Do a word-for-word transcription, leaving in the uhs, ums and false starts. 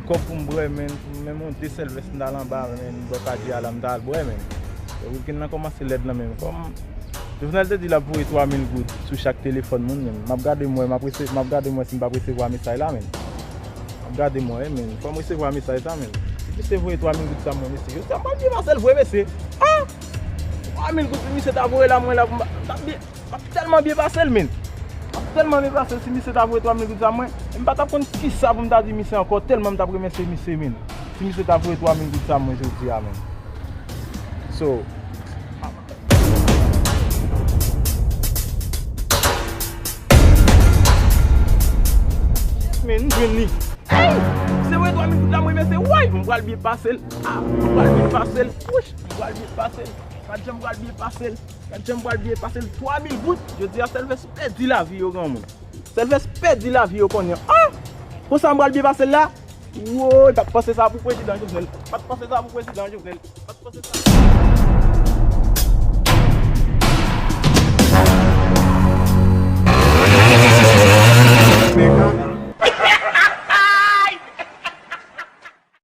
Kòb pou m bwè, men, pou m menm yon de sèl vès m t al anba, men, bò Kadji a la, m t al bwè, men. Weekend nan kòmanse lèd nan men m. Kòm Jovenel te di l ap voye twa mil goud sou chak telefòn moun, men. M ap gade m wè, m ap rese-, m ap gade m wè si m p ap resevwa mesaj la, men. M ap gade m wè, men. Fò m resevwa mesaj sa, men. Si misye voye twa mil goud sa mwen, mesye. Yo, sa m pral byen pase l vre, mesye. Ah! Twa mil goud, si misye ta voye la, mwen la, m t ap byen. M ap tèlman byen pase l, men. M ap tèlman byen pase l, si misye ta voye twa mil goud sa mwen, m pa t ap konn kisa pou m ta di misye ankò, tèlman m t ap remèsye misye, men. Si misye ta voye twa mil goud sa mwen jodi a, men. So, men, m jwenn li. Hey! Se voye twa mil goud la mwen, men se, woy! M pral byen pase l. Ah, m pral byen pase l. Wouch! M pral byen pase l. Gad jan m pral byen pase l. Gad jan m pral byen pase l. Twa mil goud. Jodi a, Sèlvès pèdi lavi yo, granmoun. Sèlvès pèdi lavi yo kounye a. Ah! Konsa m pral byen pase l la? Woy, pa t panse sa pou prezidan Jovenel. Pa t panse sa pou prezidan Jovenel. Pa t panse sa.